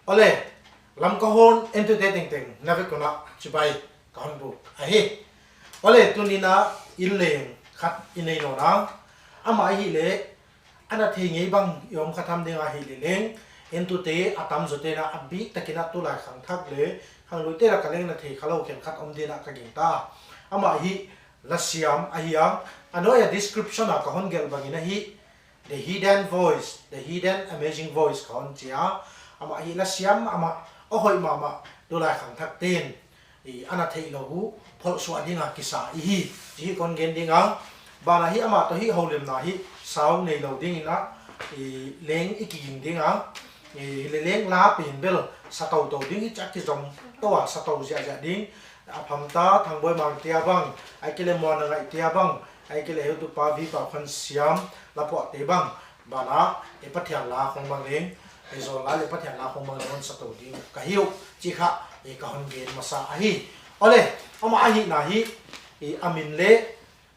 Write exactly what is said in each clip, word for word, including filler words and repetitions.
Ole, Lamka hon entute tengteng na vek un chibai ka hon buk ahi. Ole, tuni'n a innleng khat i nei nawn a. Amah ahihleh, ana thei ngei bang i om kha tham ding ahihleh leng, entute a tamzawte'n a biktakin a tulai khangthak leh khangluite lak ah leng na thei khalou khenkhat om ding in ka gingta. Amah hi lasiam ahi a, a nuai a description ah ka hon gelh bangin ahi, The Hidden Voice, The Hidden Amazing Voice ka hon chi a. Amah hi lasiam, amah a hoih mahmah, tulai khangthakte'n i ana theihlouh uh pholhsuah ding a kisa i hi, chih kon gen ding a. Banah hi amah toh hi houlimna hi sau neilou dingin a, i leng i kiging ding a. I leng la pen bel sa toutou ding hi, chak kizom tou a sa tou ziahziah ding. A phamta Thangboi Mangte a bang, ahihkeileh Muanna Ngaihte a bang, ahihkeileh heutupa Vipa Khansiam, Lapuahte bang, banah, e Pathian la khong bang leng, e zawl la leh Pathian la khong bang leng hon sa tou ding ka hi uh, chih kha, e ka hon gen masa ahi. Ole, amah ahihna hi, e a min leh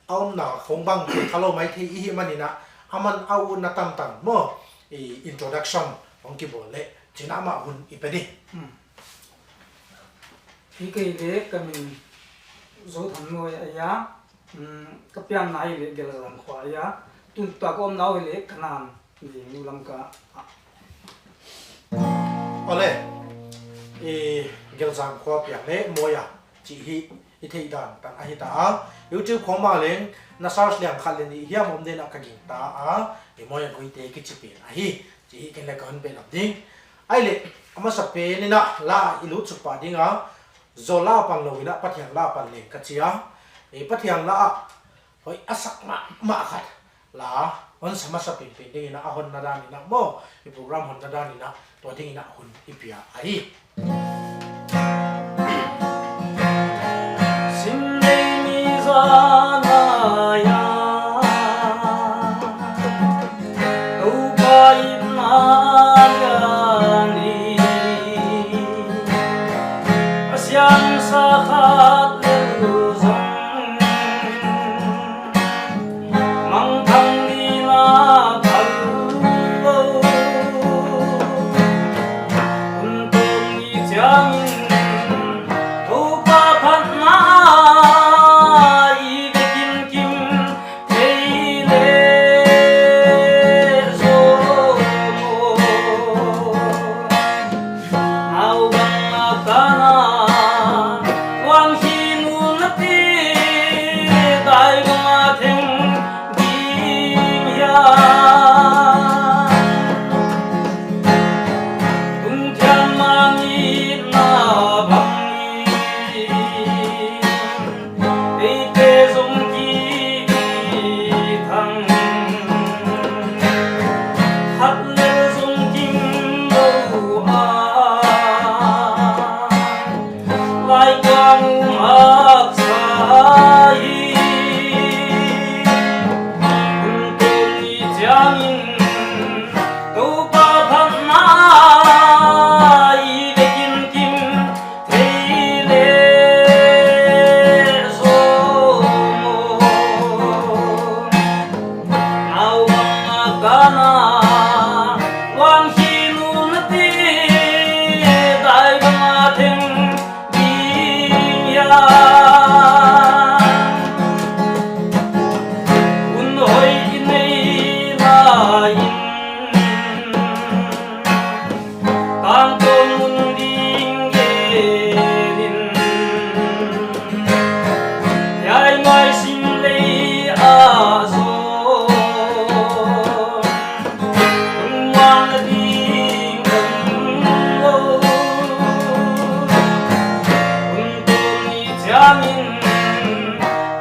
a omna khong bang thei khalou maithei i hih manin a, aman a utna tamtang maw, e introduction hong kibawl leh, chi'n amah hun i pe di. Hmm. Hi kei leh ka min Zothannuai ahi a, um, ka pianna ahihleh Gelzang khua ahi a, tun tua ka omna uh ahihleh Kanan, Lengnu Lamka ah. Ole, i Gelzang khua piang leh Moya, chih hi i theih dan tan ahi ta a. YouTube khong ah leng na search liang khat leh nih hiam om ding in ka gingta a, i Moya Guite kichi pen ahi, chih hi ken leng ka hon behlap ding. Ahihleh, a masapen in a la i lut suk pah ding a, zawl la pan lou in a Pathian la pan leng ka chi a. E Pathian la ah hoih a sak mahmah khat la hon sa masa penpen dingin a, a honna dan in a maw, i program honna dan in a, tua dingin a hun i pia ahi. Simlei mi zan a ia, Toupa itna ia ni, a siangsa khat lel zong, mangthang ding a phal lou. Hun tung i chiangin, Toupa phatna i vekin kim thei leh zaw maw. Nau bang a kana, wang hi nu na ti, dai bang a theng ding hia. Tung thiam mang i na bang i, eite zong ki thang. Khat lel zong kim lou a, lai kuang haksa hi. Hun tung i chiangin, Toupa phatna i vekin kim thei leh zaw maw. Nau bang a kana, wang hi nu na ti, dai bang a theng ding hia. Hun hoih i nei lai in, tangtawn mun ding gen in, hiai ngai Simlei ah zaw, hun muanna ding om lou. Hun tung i chiangin,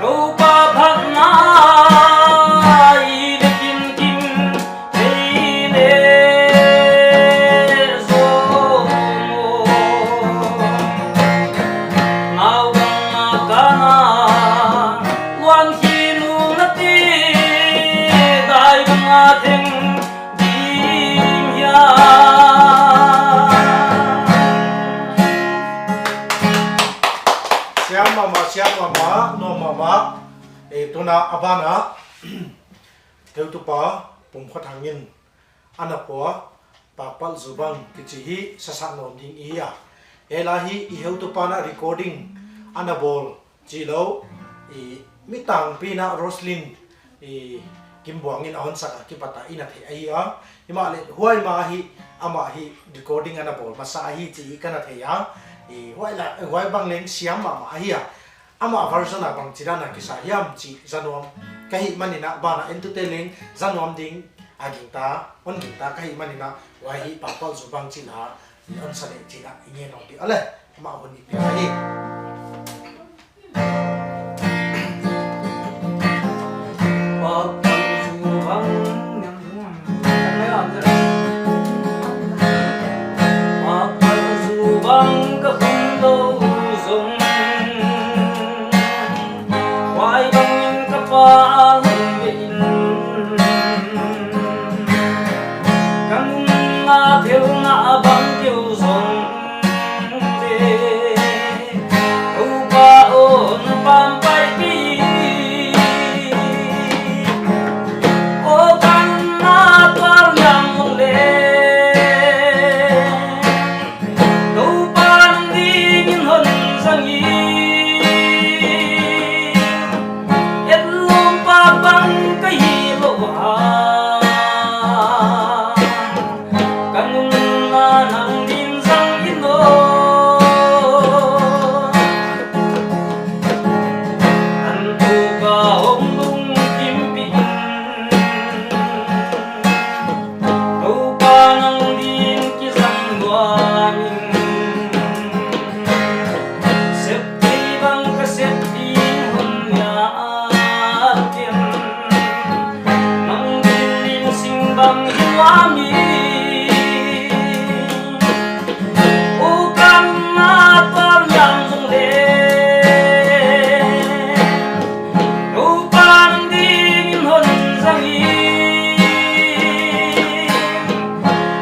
Toupa phatna i vekin kim thei leh zaw maw. Nau bang a kana, wang hi nu na ti, dai bang a theng ding hia. Siam mahmah, siam mahmah, nuam mahmah. E, tuna a ban ah, heutupa Pumkhothang in ana pua, Pakpalh Zubang kichi hi sasak nawn ding i hi a. Hiai la hi i heutupa'n a recording ana bawl chih lou, i mi tangpi'n a Roslyn, i Kimbuang in a hon sak a kipat a i na thei ahi a. Himahleh huai ma hi, amah hi recording ana bawl masa ahi chih i ka na thei a. I huai la, huai bang leng siam mahmah ahi a. Amah version a bangchidan a kisa hiam chih za nuam ka hih manin a, banah entute leng za nuam ding a gingta, hon gingta ka hih manin a, huai hi Pakpalh Zubang chih la hon sa leh chih la i ngen nawn di a le, amah hun i pia hi. Pakpalh Zubang, Pakpalh Zubang ka khum lou zong, huai bangin ka pa lungvein, ka nunna thelna bang keu zong le, Toupa aw, hon pampai kei. Aw, ka nunna tual niam lou le, Toupa nang dingin hon zang in. Etlawm pak bang ka hi lou a, ka nunna nang dingin zang in aw. An tu ka hong lungkimpih in, Toupa nang dingin kizang nuam in. Sep thei bang ka sep ding hun nial ken, nang dingin sing bang hi nuam hi. Aw, ka nunna tual niam zong le, Toupa nang dingin hon zang in.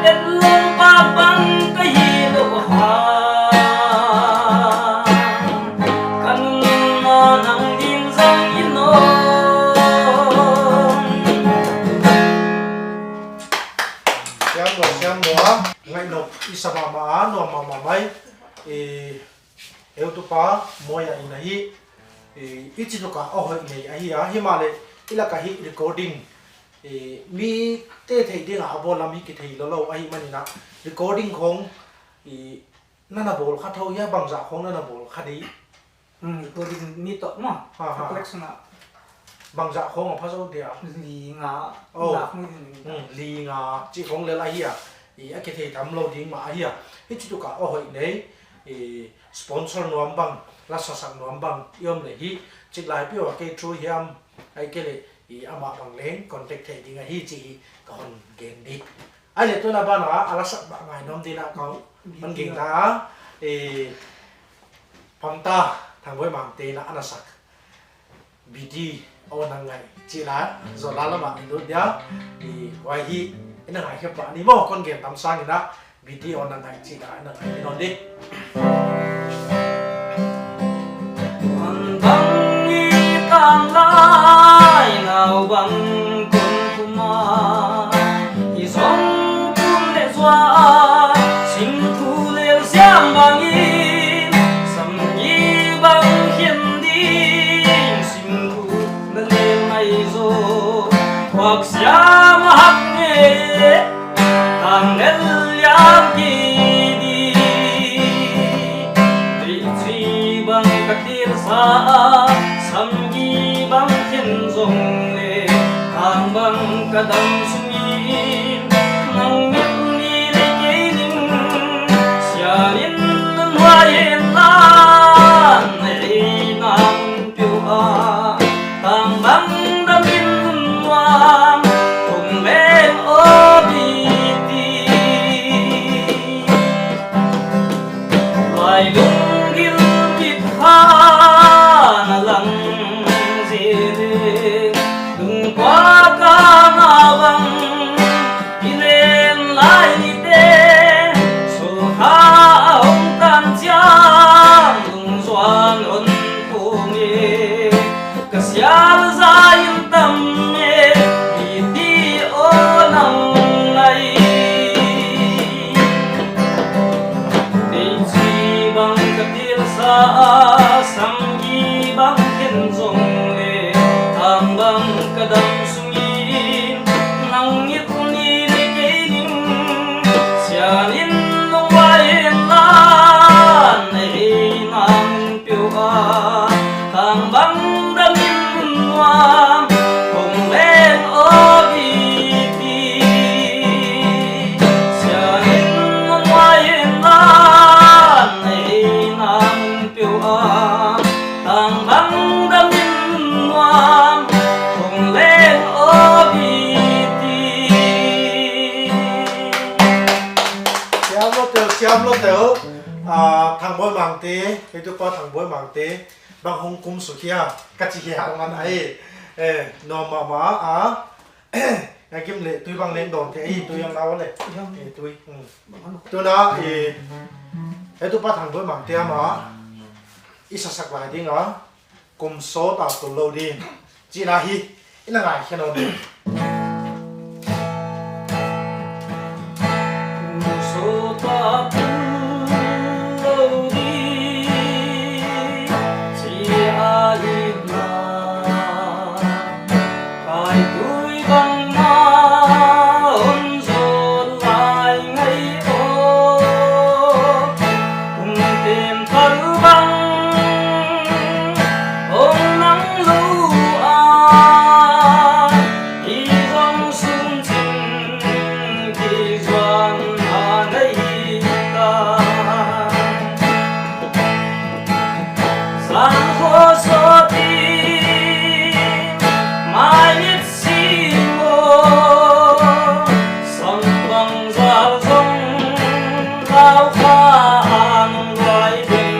Etlawm pak bang ka hi lou a, ka nunna nang dingin zang in aw. Siam lou, siam lou a, ngaihnop i sa mahmah a, nuam mahmah mai. I heutupa Moya in ahi, i, i chituka a hoih nei ahi a, himahleh i lak a hi recording, i, mite theih ding a a bawl lam hi kithei lou lou ahih manin a, recording khong, i, na na bawl kha thou hia, bangzah khong na na bawl kha di? Hmm, recording mi toh maw. Ha, ha. Collection a. Bangzah khong a pha zou dia? Li nga. Oh. Lak mi ding. Hmm, li nga. Chih khong lel ahi a. I a kithei tam lou ding mah ahi a. Hichituka a hoih nei, i sponsor nuam bang, la sasak nuam bang i om leh hi, chik lai peuh a kei through hiam, ahihkeileh i amah bang leng contact theih ding ahi chih hi ka hon gen di. Ahihleh tuin a ban a, a la sak bang ngaihnop dingin a ka hon gingta a, i Pamta Thangboi Mangte in a na sak Biti Aw Nang Ngai chih la, Zola lam ah i lut dia, i huai hi i na ngaikhe pah ni maw, kon gen tam sangin a, Biti Aw Nang Ngai chih la i na ngai nawn di. Huan bang i tanglai naubang kon kum a, i zong kum leh zuak, singthu leh siam bangin, samgi bang khen ding, singthu na leng mai zaw, huak siam a hak nge, tang lel liam kei di. Tuiching bang ka tir sa a, samgi bang khen zong le, tang bang ka dam sungin, nang mit ni leh kei ning, siangin nan huai hen la, na ei na mun peuh a, tang bang dam in nuam, hong leng aw Biti. Lai lunggil mit kha na lang zel e, lungkuak a na bang i len lai nite, sukha a hong tan chiang, lungzuan hon pung e. Ka sial za in tam e, Biti Aw Nang Ngai. Zong le, tang bang ka dam sung in, nang it ni le kei ning, sian in nong vai in lan, nei nang piu a, tang bang dam in nuam, hong leng o gi ti. Sian in nong vai in lan, nei nang piu a, tang bang dam in nuam, hong leng o gi ti. Siam lo tel, siam lo tel. Ah, Thangboi Mangte, kei tu pa Thangboi Mangte, bang hong kum suk hia, ka chi hia man ai. Eh, nuam mahmah a. Nga kim le tui bang leng dawn te, eh, tui ang lau le. Eh, tui. Hmm. Tuna, eh, eh, tu pa Thangboi Mangte ama, i sa sak lai ding a, kum sawt a tul lou ding. Chihna hi, i na ngaikhe nawn ding. Kum sawt a tul lou ding, chi a i na. Kai tui bang mah hon zol lai ngai o. Kum tem thar bang hong nang lou a. I zong sun chin ki zuan a ngai ta. Sang kho sawt in, mai mit si mo. Sang bang zal zong, lau kha an lai den.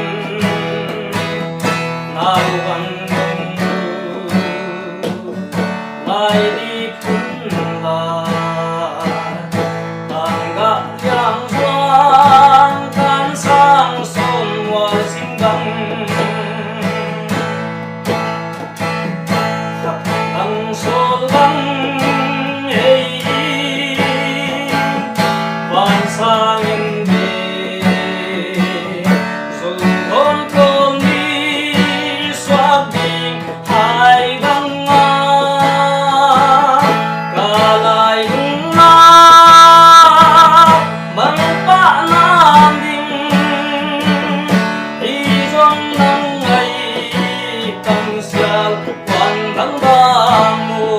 Lau bang lai di phun lai. Tang gah liang zuan, tan sang son mual sing bang. Tang sol bang ei, van sang in be. Zul hon kon ni suak ding hai bang a, ka lailung na bang pah na ding, i zong nang ngai tang sial wan bang bang mo.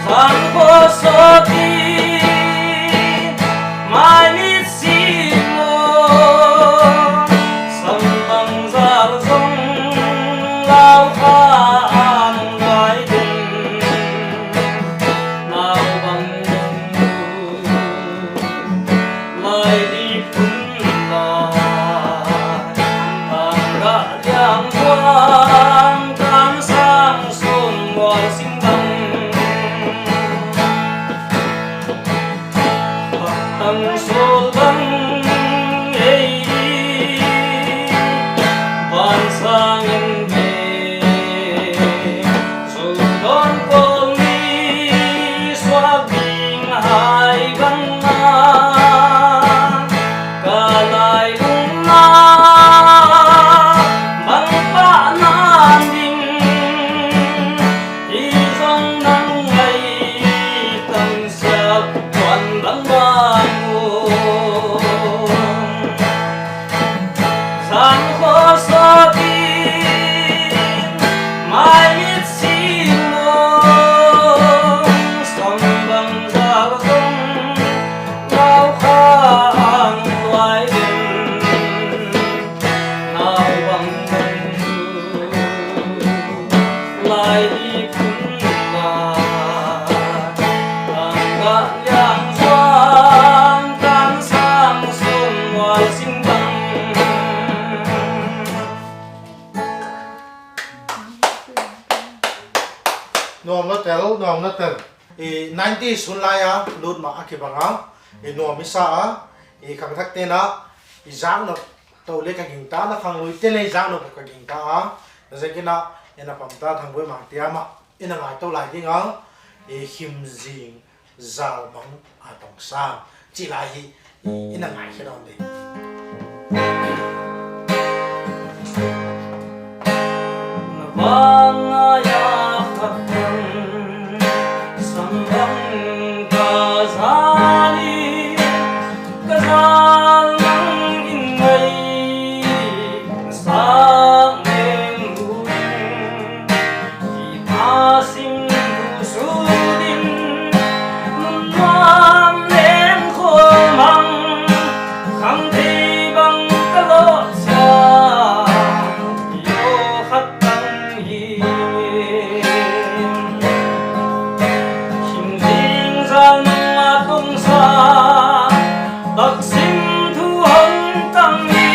Sang kho sawt in, mai mit si mo. Sang bang zal zong, lau kha an lai den. Lau bang lai di phun lai. Tang gah liang zuan, tan sang son mual sing bang. Tang sol bang ei, van sang in be. Zul hon kon ni suak ding hai bang a, ka lailung na bang pah na ding, i zong nang ngai tang sial wan bang bang mo. Sang kho sawt in, mai mit si mo. Sang bang zal zong, lau kha an lai den. Lau bang lai di phun lai. Tang gah liang zuan, tan sang son mual sing bang. Nuam na tel, nuam na tel. I nineties hun lai a lut mah a kibang a, i nuam i sa a, i khangthak te na, i zak nop tou le ka gingta, na khanglui te le zak nop ka gingta a, na zek in a, i na pamta Thangboi Mangte ama, i na ngai tou lai ding a, i him zing zal bang a tong sang, chih lai hi, i na ngaikhe nawn ding. Bang a ya khat bang, sam bang ka zali, ka zal nang in mai, sa neng lu in, ki ta sing tu su din, nun nuam len khol mang, khang thei bang ka lo siam, yo khat tang hi. Hing zing zal mang a tung sa, taksim thu hong tang hi.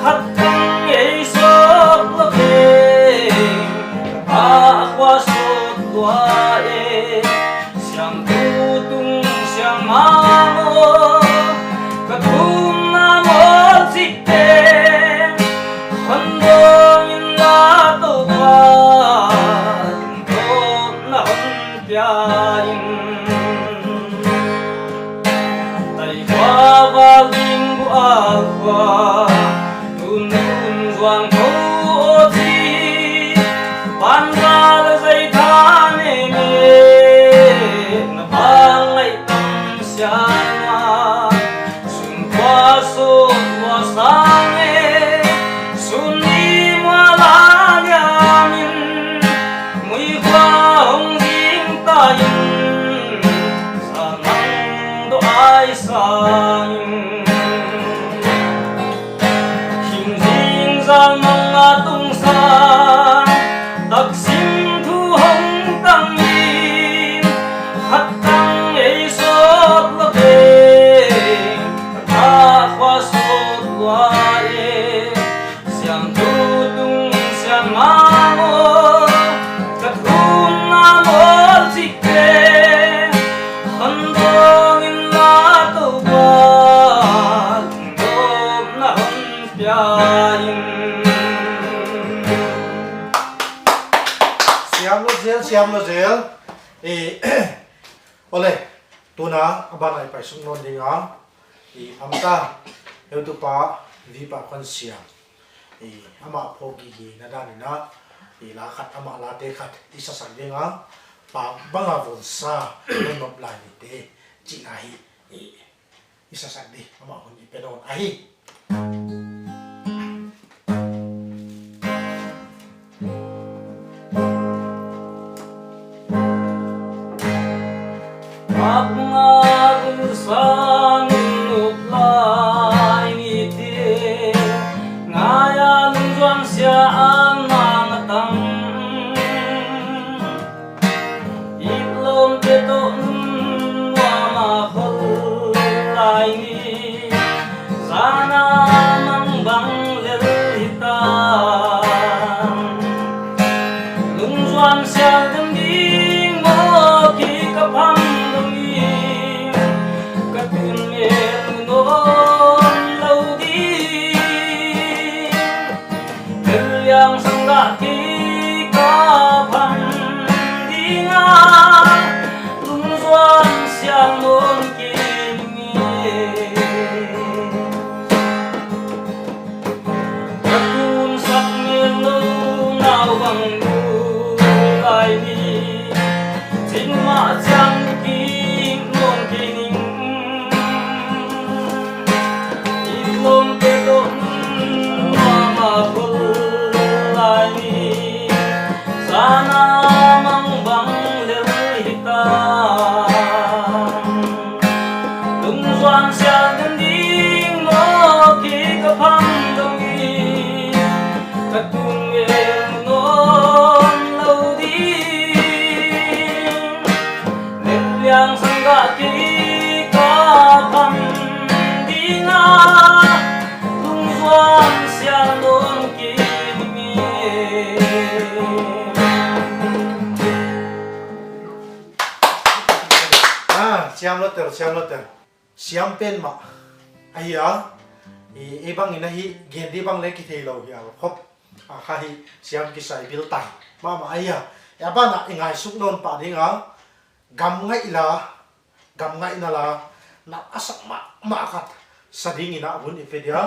Khat tang ei sawt lo ve, a khua sawt lua e. Siam tu tung siam ma mo, ka thumna mo zik te, hon dong in la to pa, in to na hon pia in. Tai khua val ding bu al khua, tun tun zuang tho o chi, van val zai tha ne me, na bang ngai tang siam a. Sun khua sawt lua sang e, sun ni mua la liam in, mui khua hong zing ta in, sa nang do ai sang in. Hing zing zal mang a tung sa, taksim thu hong tang in, khat tang ei sawt lo ve, ka khua sawt lua e. Siam tu tung siam ma mo, ka thumna mo zik te, hon dong in la to pa, dong na hon pia in. Siam lo zel, siam lo zel. Eh, ole, tuna a ban ah i pai suk nawn ding a. I phamta, heutupa, Vipa Khonsiam. I ama phawk gige na dan in a, i la khat, ama late khat i sasak ding a, pa bang a von sa, non nop lai ni te, chihna hi, i, i sasak di, ama hun i pe nawn ahi. Apna dul san up lai ni te, ngai a lungzuan sia an mang a tang. It lawmte toh nun nuam a khol lai ni, zan a mang bang lel hi ta. Lungzuan sial den ding maw ki ka pham dong in, ka tun mel nawn lou ding. Tel liang sang gah ki ka pham ding a, lungzuan sial nawn ki ni. Ka tun sak mel lou nau bang nu lai ni. Ching mah chiang ki nuam ki ning. I lawmte toh nun nuam a khol lai ni. Zan a mang bang lel hi ta. Lungzuan sial den ding maw ki ka pham dong in, ka tun mel nawn lou ding. Tel liang sang gah ki ka pham ding a, lungzuan sial nawn ki ni. Ah, siam lou tel, siam lou tel. Siam pen mah ahi a, i, i bang in a hi, gen di bang leng kithei lou hi a, khop, a kha hi, siam kisai bil tai mahmah ahi a. A ban ah i ngaihsut nawn pah ding a, gam ngaihna la, gam ngaihna la, nat a sak mahmah khat sa ding in a hun i pe dia.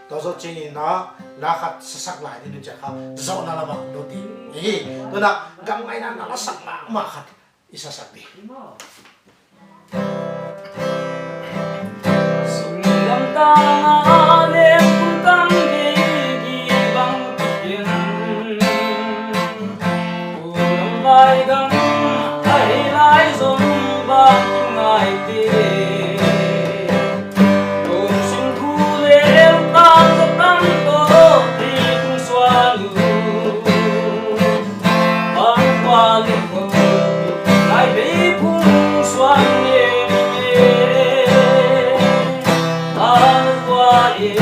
Tua zoh chiangin a, la khat sasak lai ding uh chia kha, zohna lam ah lut ding. Hi, tuna, gam ngaihna na la sak mahmah khat, i sasak ding. Singlamtang a leng kum tam gige bang pian. Kum lam vai gam a hei lai zong bang ngaite. Kum sing khu leng tang za tam toh ti kum suan uh. Bang kua leng ko lai bei kum suan nge nge. Bang kua e.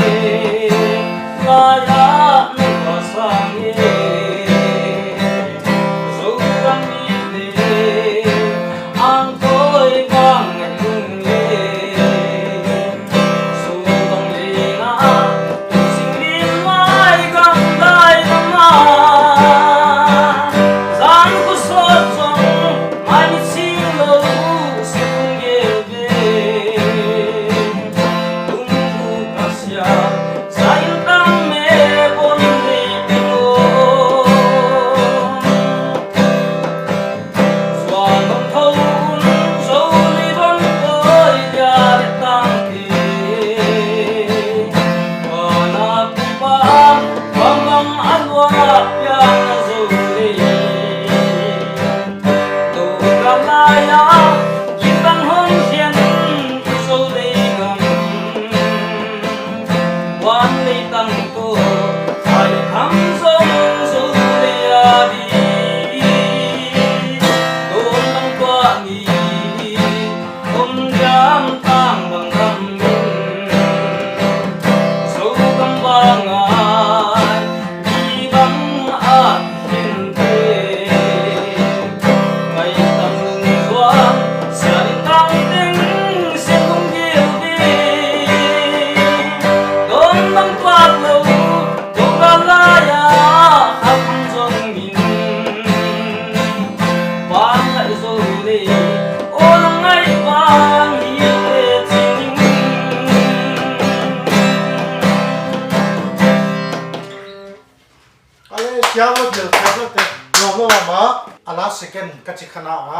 Ale, siam lou tel, siam lou tel. Nuam lou mahmah. A la second ka chi kha na a.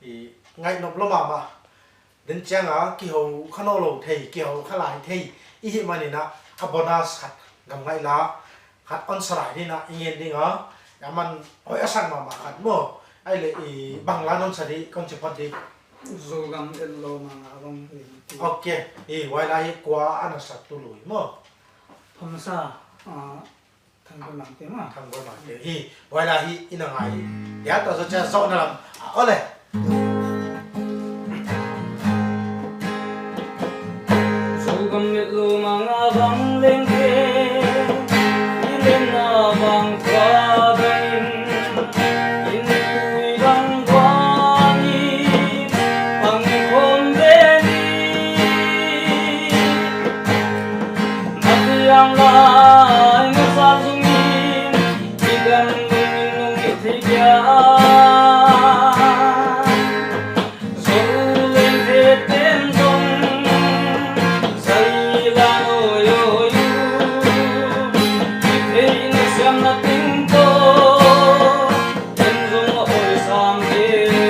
I ngaihnop lou mahmah. Den chiang a, kihou kha nawnlou thei, kihou kha lai thei. I hih manin a, a bonus khat, gam ngaih la khat hon sa lai ding a, i ngen ding a. Aman, hoih a sak mahmah khat maw. Ahihleh i bang la non sa di, kon chi phot di. Zogam et lou manga bang leng ti. Ok, i huai la hi kua ana sak tu lui maw. Phamsa, ah, Thanggol Mangte maw. Thanggol Mangte. Hi, huai la hi i na ngai. Ya, tua zoh chia zohna lam. Ah, ole. Zogam et lou manga bang leng ke, i lenna bang kua bang in, in tui bang kua ni, bang khom ve ni. Matiang lai na sa zung in, i gam lung in nung i thei kia. Zou leng the tem zong, zai la no yo yu. I thei na siam na ting to, tem zong oi sam ke ni.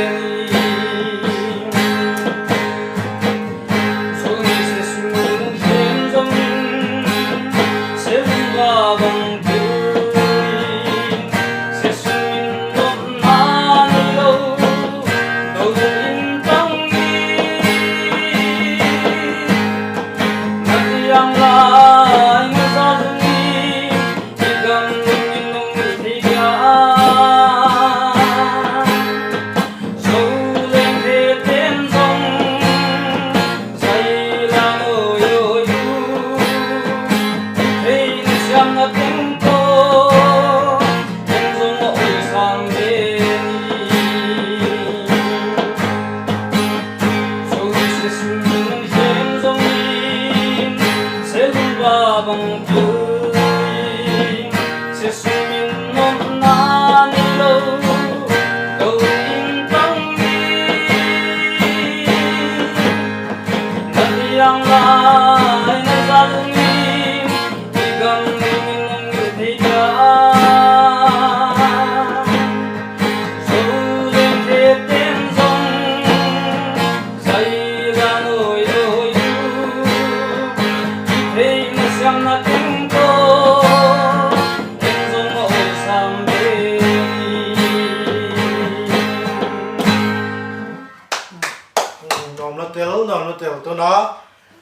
A,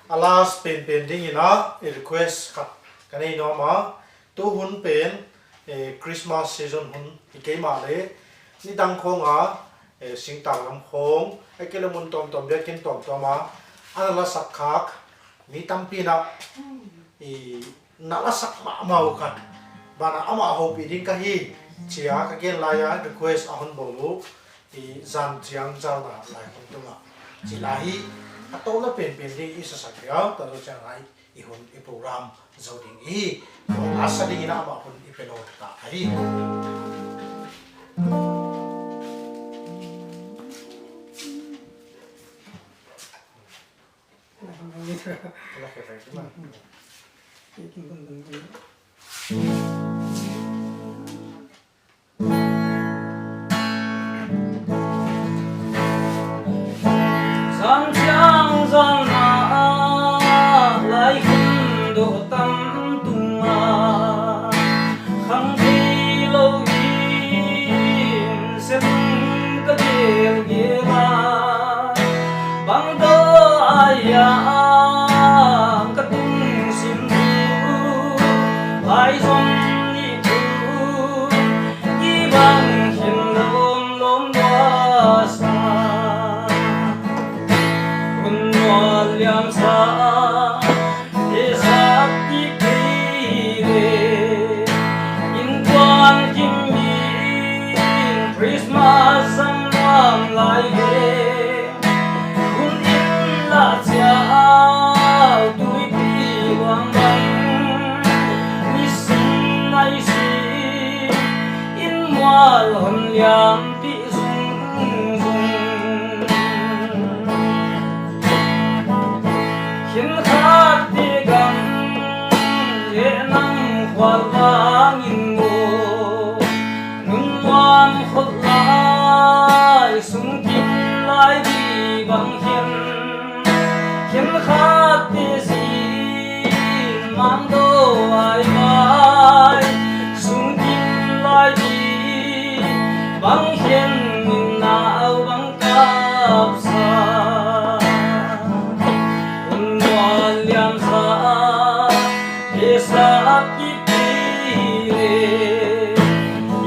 a last penpen dingin a, i request khat ka nei nuam a. Tu hun pen, eh, Christmas season hun hi kei mahleh, nidang khong a, eh, singtang lam khong, ahihkeileh mun tuamtuam, biakinn tuamtuam a, ana lasak khak mi tampi'n a, i na lasak mahmah uh khat. Banah amah houpih ding ka hi, chia ka gen lai a, request a hon bawl uh, i zan chiang zan a lai hun tung a. Chih lai hi, a tohna penpen ding i sa sak dia, ta zoh chiang lai, i hun i program zou ding i. A sa dingin amah hun i pe lou ta ahi. Zan chiang zan a, lai hun dawh tam tung a, khang thei lou in sem ka gelgel a, bang dawh a ia ka tung sim tu, lai zon ni tu, i bang hin lawm lawm dua sa. Hun nual liam sa, e sa ti kei le. Innkuan kim in Christmas zang nuam lai le. Hun in la chiau tuipi luang bang. Nisim naisim in mual hon liam pi zungzung. Khenkhatte gam leh nam khual vangin maw, nun nuam khol lai, sung kim lai di bang khen. Khenkhatte zin mang dawh ai mai, sung kim lai di bang khen, min nau bang kap sa. Hun nual liam sa, e sa ki ti le.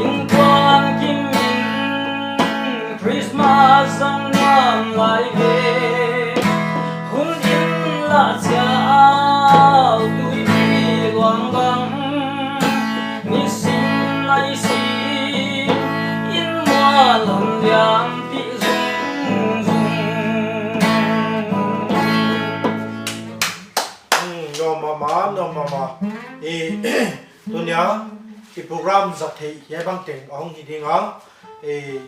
Innkuan kim in Christmas zang nuam lai ve. Hun in la chiau tuipi luang bang. Nisim naisim in mual hon liam pi zungzung. Hmm, nuam mahmah, nuam mahmah. I, tunia, i program zat theih hiai bang teng a hong hi ding a. I,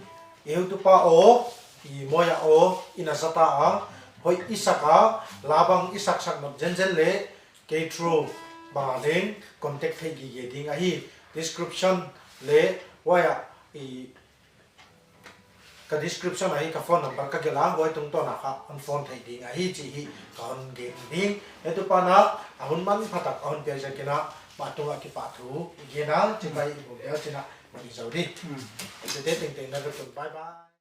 i heutupa aw, i Moya aw, i na zat a, hoih i sak a, la bang i sak sak nop zenzen leh, kei through bang a leng contact theih gige ding ahi. Description leh, huai a, i, ka description ahi ka phone number ka gelh a, huai tungtawn a kha hon phone theih ding ahi chih hi ka hon gen ding. Heutupa'n a hun manphatak a hon piak ziakin a, mah tungah kipahthu i gen a, chibai i bung del chin a, mani zou di. Hmm. Tute tengteng na ka tun, bye bye.